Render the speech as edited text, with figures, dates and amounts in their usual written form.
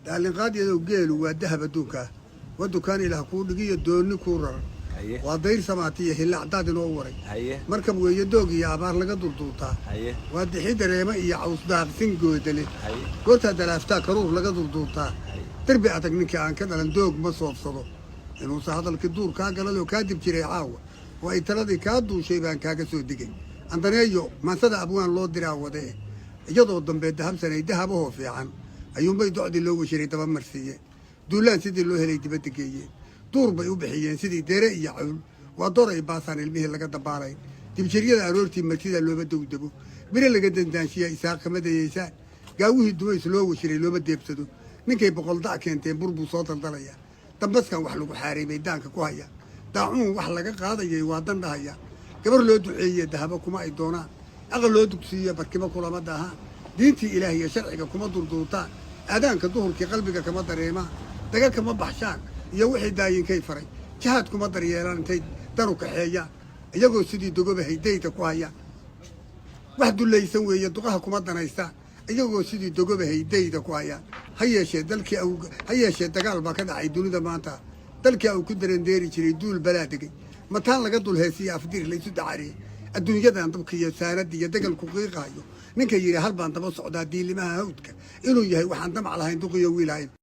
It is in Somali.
Daalinqaadyadoo geelu waa dahab adduunkaa, waa dukaan Ilaah kuu dhigiyo doonni kuu raran. Waa dayr samaatiyo hillaac daad inoo waray. Markab weeye doog iyo abaar laga durduurtaa. Waa dixi dareema iyo caws daaqsin goodale. Goortaa dalaaftaa karuur laga durduurtaa. Derbi adag ninkii aan ka dhalan doog ma soofsado. Inuusa hadalkii duur kaa galadoo kaa dib jiray caawa oo ay taladii kaa duushay baan kaaga soo digay. Andaneeyo maansada abwaan loo diraa wadee, iyadoo dambe dahabsanay dahabahoo fiican ayuunbay docdii loo washiray daba marsiiyeen. Duulaan sidii loo helay dibadda geeyeen, duur bay u bixiyeen sidii deere iyo cawl. Waa door ay baasaan ilmihii laga dabaalayn. Dibjiryada aroortii martida looma dowdego, bire laga dandaanshiya isaaq kama dayeysaan. Gaawihii dumays loo washiray looma deebsado. Ninkay boqol dac keenteen bur buu soo daldalaya. Dambaskan wax lagu xaaray bay daanka ku hayaan. Daacuun wax laga qaadayay waa dan dhahayaan. Gabar loo duceeye dahabo kuma ay doonaan, aqal loo dugsiiyo barkimo kulama daahaan. Diintii Ilaah iyo sharciga kuma durduurtaan, aadaanka duhurkii qalbiga kama dareemaan, daga kama baxshaan iyo wixii daayinkay faray. Jihaad kuma daryeelaan intay daru kaxeeyaan, iyagoo sidii dogoba haydayda ku hayaan. Wax dullaysan weeye, duqaha kuma danaystaan, iyagoo sidii dogoba haydayda ku hayaan. Ha yeeshee dalkii aw ha yeeshee dagaal baa ka dhacay dunida maanta. Dalkii au ku darandeeri jiray duul balaa degay, mataan laga dul heesiya afdir laysu dacariyey. Adduunyadan dabka iyo saanada iyo degalku qiiqaayo, ninka yidhi hal baan daba socdaa diilimaha hawdka inuu yahay waxaan damac lahayn duqiyo wiilhayn.